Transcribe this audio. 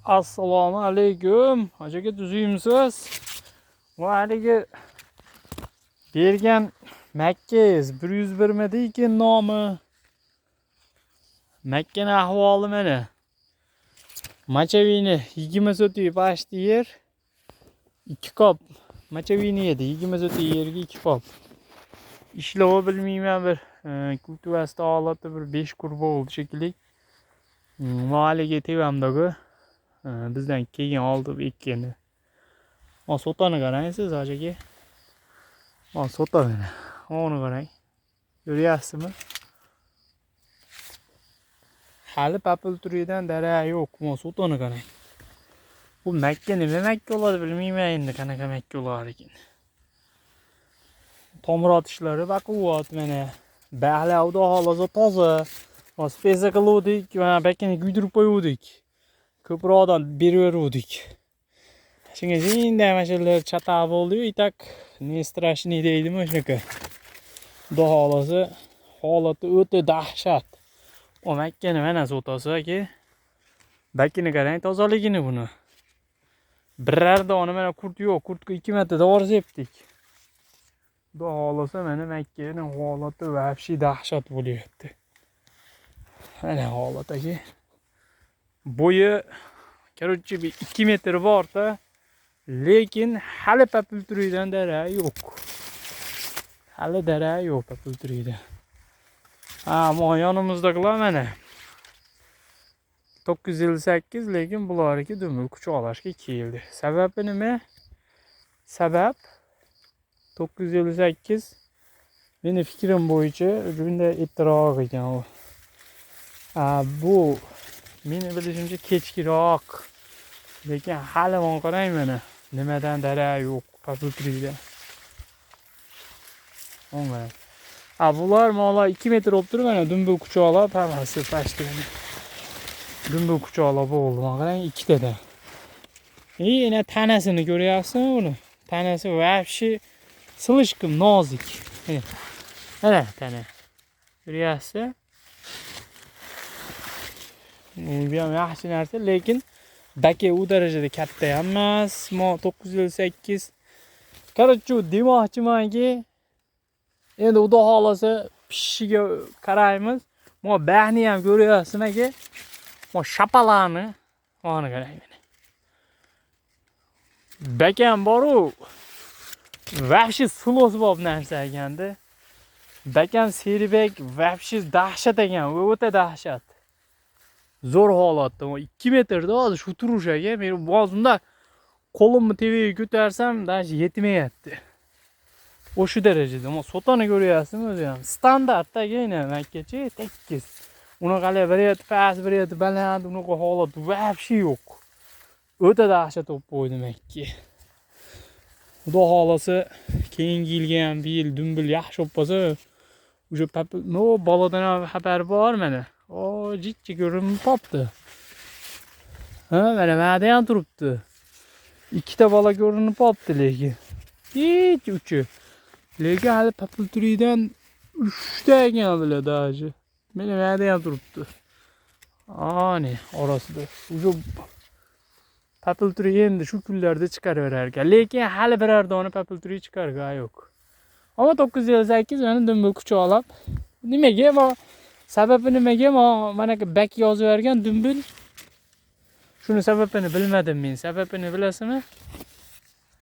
Assalomu alaykum. Hoji aka, tuzukmisiz? Bu haligi bergan makkangiz 101 midi nomi? Makkani ahvoli mana. Мочевина 20 sotik почти yer. 2 qop мочевина edi. 20 sotik yerga 2 qop. Ishlovi bilmayman, bir kultivasida holati bir 5 kur bo'ldi shekilli. Haligi tevamdagu bizdan keyin oldi ekkani. Mana sotani qarang siz, hoji aka. Mana sota mana. Uni qarang. Ko'ryapsizmi? Hali papilturidan darak yo'q. Mana sotani qarang. Bu makka nima makka bo'ladi, bilmayman endi, qanaqa makka bo'lar ekan. Tomir otishlari baquvvat mana. Baxlar, xudo xohlasa, toza. Spesa qiluvdik, mana bakani kuydirib qo'yuvdik. Ko'proqdan beraveruvdik. Shunga jinday mana shular chatoq bo'ldi-yu, и так не страшный deydimi, shunaqa. Xudo xohlasa, holati o'ta dahshat. O makkani mana sotasi, aka. Bakini qarang tozaligini buni. Biror dona mana qurt yo'q. Qurtga 2 marta dori sepdik. Xudo xohlasa, mana makkani holati вообще dahshat bo'lyapti. Mana holat, aka. Bo'yi, короче, bir 2 metr borda, lekin hali papilturidan darak yo'q. Hali darak yo'q papilturidan. Ha, mo yonimizdagilar mana 958, lekin bularniki dumil quchoqlashga keldi. Sababi nima? Sabab 958, meni fikrim bo'yicha, bunday ertaroq ekan u. Ha, bu meni bilishimcha kechkiroq. Lekin hali mana qarang mana. Nimadan darak yo'q papiltridan. O'ng'ay. Ha, bular mollar 2 metr bo'lib turib, mana dumbil quchoqlab hammasi почти mana. Dumbil quchoqlab bo'ldi. Mana qarang, ikkitadan. И yana tanasini ko'ryapsizmi buni? Tanasi вообще слишком nozik. Mana. Mana tana. Ko'ryapsiz? Bu ham yaxshi narsa, lekin baka u darajada katta ham emas. Mo 958. Короче, demoqchimanki, endi xudo xohlasa pishishiga qaraymiz. Mo bahni ham ko'ryapsizmi, aka? Mo shapalani, mana qarang mana. Bakam bor-u, вообще silos bor narsa ekanda. Bakam seribek вообще dahshat ekan, o'ta dahshat. Zo'r holatda. 2 metrda hozir shu turish, aka. Men hozir unda qo'limni tepaga ko'tarsam, даже yetmayapti. O'sha darajada. Mana sotani ko'ryapsizmi o'zi ham? Standart aka, makkachi tekis. Unaqa bir yerda past, bir yerda baland, unaqa holat вообще yo'q. O'ta dahshat bo'lib qo'ydi makka. Xudo xohlasa, keyingi yilga ham, bu yil dumbil yaxshi bo'lib qolsa, уже no boladan ham xabar bor mana. O, jiddiy ko'rinib qolibdi. Ha, mana mana ham turibdi. Ikkita bola ko'rinib qolibdi lekin. Hech uchi. Lekin hali papilturidan uchta ekan bular даже. Mana mana ham turibdi. Ani orasida. Уже papilturi endi shu kunlarda chiqaraverar ekan. Lekin hali biror dona papilturi chiqargan yo'q. Ammo 958 mana dumbil quchoqlab. Nimaga mo sababi nimaga mo mana bak yozib yuborgan dumbil? Shuni sababini bilmadim men. Sababini bilasizmi?